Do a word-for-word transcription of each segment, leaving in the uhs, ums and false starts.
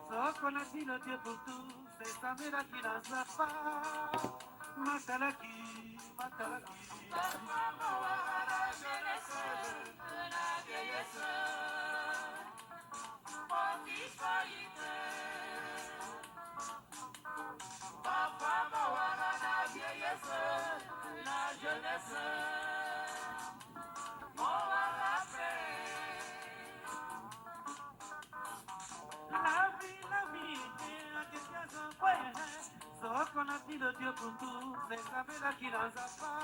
Soko na tino Dieu pour tous, c'est ça, mais la qui n'a pas. Matalaki, matalaki. Soko na tino Dieu pour tous, c'est ça, mais la qui n'a pas.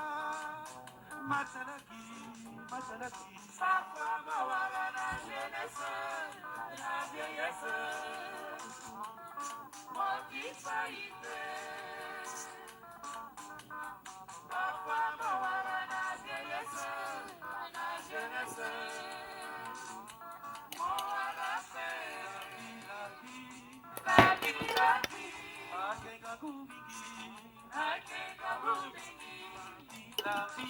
Matalaki, matalaki. Papa mawara na jeunesse, na vieillesse. Moki faite. Papa mawara na vieillesse, na jeunesse. Mawara pe. Labi, labi, labi. Akenga gumiki. Akenga gumiki. Labi,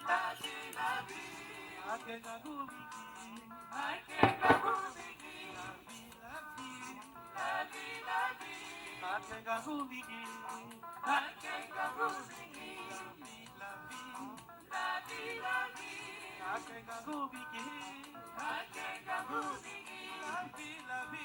labi, labi. Akenga gumiki. Akenga gumiki. Labi, labi, labi, labi. Akenga gumiki. Akenga gumiki. Labi, labi.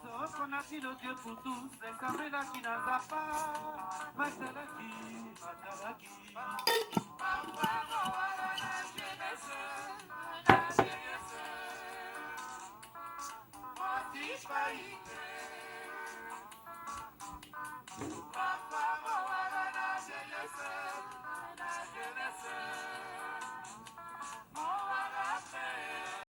Soko na tino Dieu pour tous, c'est ça, mais la qui n'a pas. Matalaki, matalaki.